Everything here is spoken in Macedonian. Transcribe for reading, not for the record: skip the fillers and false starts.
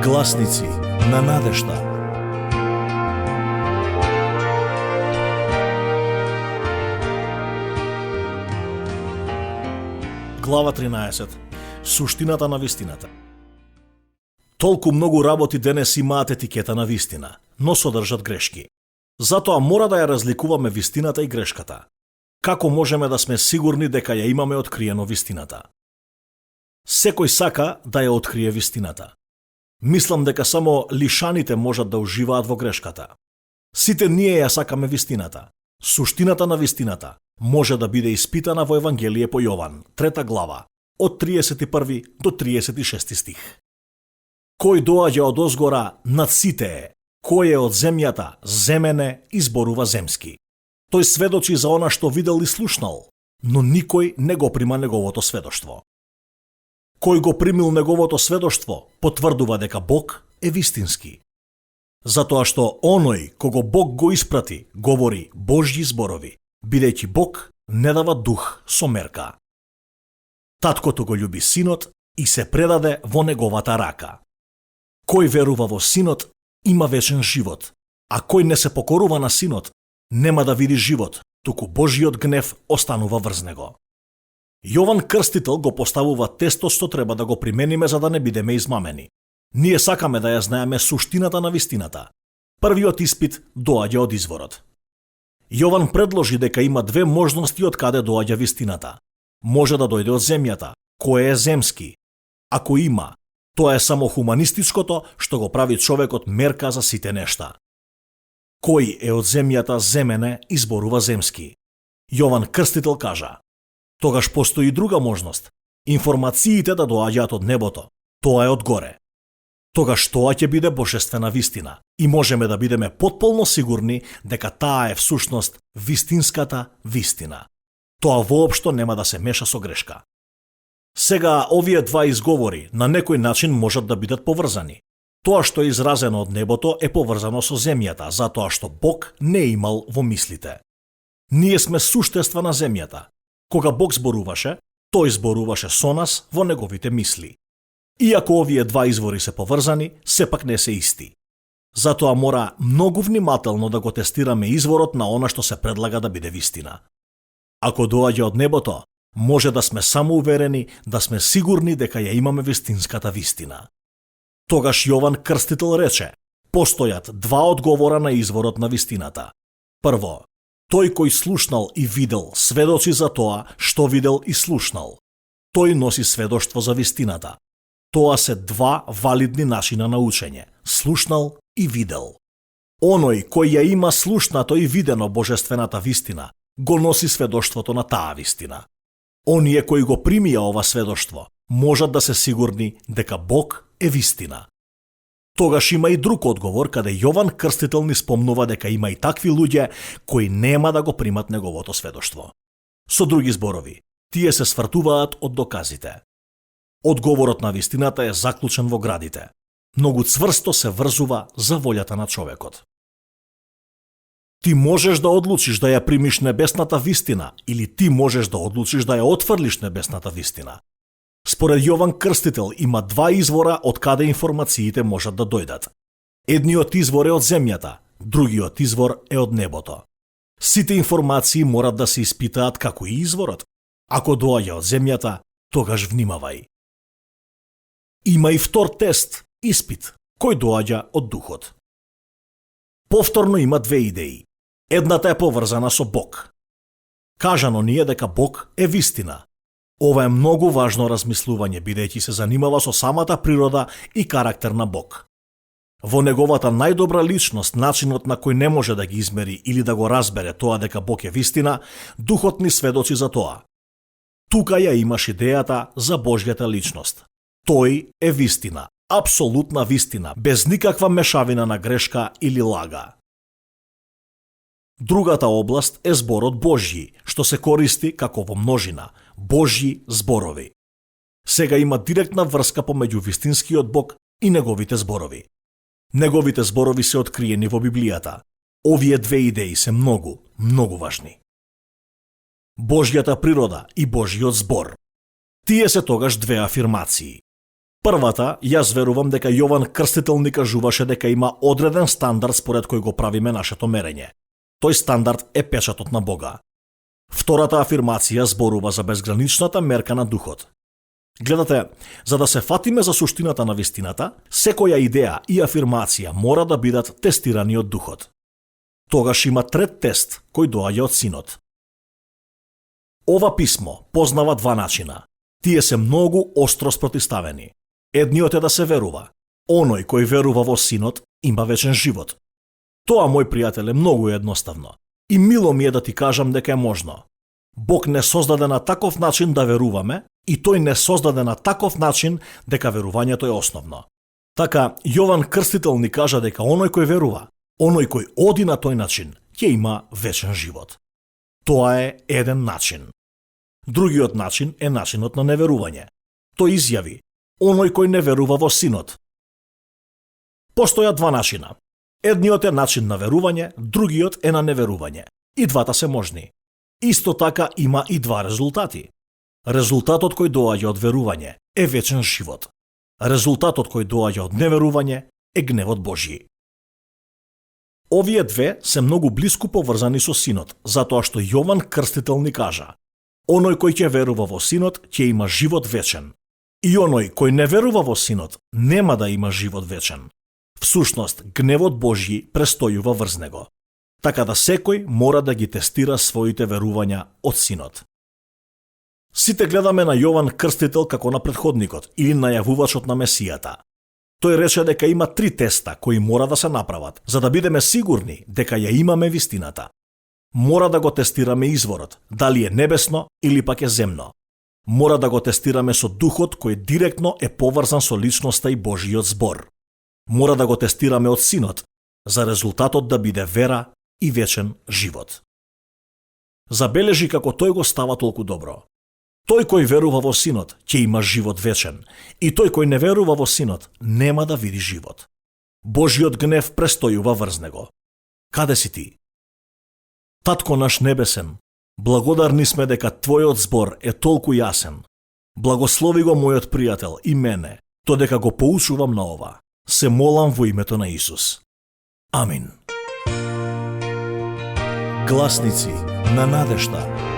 Гласници на надежда. Глава 13. Суштината на вистината. Толку многу работи денес имаат етикета на вистина, но содржат грешки. Затоа мора да ја разликуваме вистината и грешката. Како можеме да сме сигурни дека ја имаме откриено вистината? Секој сака да ја открие вистината. Мислам дека само лишаните можат да уживаат во грешката. Сите ние ја сакаме вистината. Суштината на вистината може да биде испитана во Евангелие по Јован, 3 глава, од 31 до 36 стих. Кој доаѓа од озгора над сите е, кој е од земјата, земене и зборува земски. Тој сведочи за она што видел и слушнал, но никој не го прима неговото сведоштво. Кој го примил неговото сведоштво, потврдува дека Бог е вистински. Затоа што оној кого Бог го испрати, говори Божји зборови, бидејќи Бог не дава дух со мерка. Таткото го љуби синот и се предаде во неговата рака. Кој верува во синот, има вечен живот, а кој не се покорува на синот, нема да види живот, туку Божјиот гнев останува врз него. Јован Крстител го поставува тестот што треба да го примениме за да не бидеме измамени. Ние сакаме да ја знаеме суштината на вистината. Првиот испит доаѓа од изворот. Јован предложи дека има две можности од каде доаѓа вистината. Може да дојде од земјата, кој е земски. Ако има, тоа е само хуманистичкото што го прави човекот мерка за сите нешта. Кој е од земјата земене и зборува земски? Јован Крстител кажа: тогаш постои друга можност. Информациите да доаѓаат од небото. Тоа е од горе. Тогаш тоа ќе биде божествена вистина и можеме да бидеме потполно сигурни дека таа е всушност вистинската вистина. Тоа воопшто нема да се меша со грешка. Сега овие два изговори на некој начин можат да бидат поврзани. Тоа што е изразено од небото е поврзано со земјата, затоа што Бог не имал во мислите. Ние сме суштества на земјата. Кога Бог зборуваше, тој зборуваше со нас во неговите мисли. Иако овие два извори се поврзани, сепак не се исти. Затоа мора многу внимателно да го тестираме изворот на она што се предлага да биде вистина. Ако доаѓа од небото, може да сме само уверени, да сме сигурни дека ја имаме вистинската вистина. Тогаш Јован Крстител рече: постојат два одговора на изворот на вистината. Прво, тој кој слушнал и видел сведочи за тоа што видел и слушнал. Тој носи сведоштво за вистината. Тоа се два валидни начина на учење: слушнал и видел. Оној кој ја има слушнато и видено божествената вистина, го носи сведоштвото на таа вистина. Оние кои го примија ова сведоштво, можат да се сигурни дека Бог е вистина. Тогаш има и друг одговор каде Јован Крстител ни спомнува дека има и такви луѓе кои нема да го примат неговото сведоштво. Со други зборови, тие се свртуваат од доказите. Одговорот на вистината е заклучен во градите. Многу цврсто се врзува за волјата на човекот. Ти можеш да одлучиш да ја примиш небесната вистина или ти можеш да одлучиш да ја отфрлиш небесната вистина. Според Јован Крстител има два извора од каде информациите можат да дојдат. Едниот извор е од земјата, другиот извор е од небото. Сите информации морат да се испитаат како и изворот. Ако доаѓа од земјата, тогаш внимавај. Има и втор тест, испит, кој доаѓа од духот. Повторно има две идеи. Едната е поврзана со Бог. Кажано ни е дека Бог е вистина. Ова е многу важно размислување, бидејќи се занимава со самата природа и карактер на Бог. Во неговата најдобра личност, начинот на кој не може да ги измери или да го разбере тоа дека Бог е вистина, духот ни сведочи за тоа. Тука ја имаш идејата за Божјата личност. Тој е вистина, апсолутна вистина, без никаква мешавина на грешка или лага. Другата област е зборот Божји, што се користи како во множина, Божји зборови. Сега има директна врска помеѓу вистинскиот Бог и неговите зборови. Неговите зборови се откриени во Библијата. Овие две идеи се многу, многу важни. Божјата природа и Божјиот збор. Тие се тогаш две афирмации. Првата, јас верувам дека Јован Крстител ни кажуваше дека има одреден стандард според кој го правиме нашето мерење. Тој стандард е печатот на Бога. Втората афирмација зборува за безграничната мерка на духот. Гледате, за да се фатиме за суштината на вистината, секоја идеја и афирмација мора да бидат тестирани од духот. Тогаш има трет тест кој доаѓа од Синот. Ова писмо познава два начина. Тие се многу остро спротиставени. Едниот е да се верува. Оној кој верува во Синот има вечен живот. Тоа, мој пријател, е многу едноставно. И мило ми е да ти кажам дека е можно. Бог не создаде на таков начин да веруваме и тој не создаде на таков начин дека верувањето е основно. Така, Јован Крстител ни кажа дека оној кој верува, оној кој оди на тој начин, ќе има вечен живот. Тоа е еден начин. Другиот начин е начинот на неверување. Тој изјави, оној кој не верува во Синот. Постојат два начина. Едниот е начин на верување, другиот е на неверување. И двата се можни. Исто така има и два резултати. Резултатот кој доаѓа од верување е вечен живот. Резултатот кој доаѓа од неверување е гневот Божји. Овие две се многу блиску поврзани со Синот, затоа што Јован Крстител ни кажа: оној кој ќе верува во Синот ќе има живот вечен. И оној кој не верува во Синот нема да има живот вечен. Всушност, гневот Божји престојува врз него. Така да секој мора да ги тестира своите верувања од Синот. Сите гледаме на Јован Крстител како на претходникот или најавувачот на Месијата. Тој рече дека има три теста кои мора да се направат, за да бидеме сигурни дека ја имаме вистината. Мора да го тестираме изворот, дали е небесно или пак е земно. Мора да го тестираме со духот кој директно е поврзан со личноста и Божиот збор. Мора да го тестираме од Синот, за резултатот да биде вера и вечен живот. Забележи како тој го става толку добро. Тој кој верува во Синот ќе има живот вечен, и тој кој не верува во Синот нема да види живот. Божиот гнев престојува врз него. Каде си ти? Татко наш небесен, благодарни сме дека Твојот збор е толку јасен. Благослови го мојот пријател и мене, додека го поучувам на ова. Се молам во името на Исус. Амин. Гласници на надежда.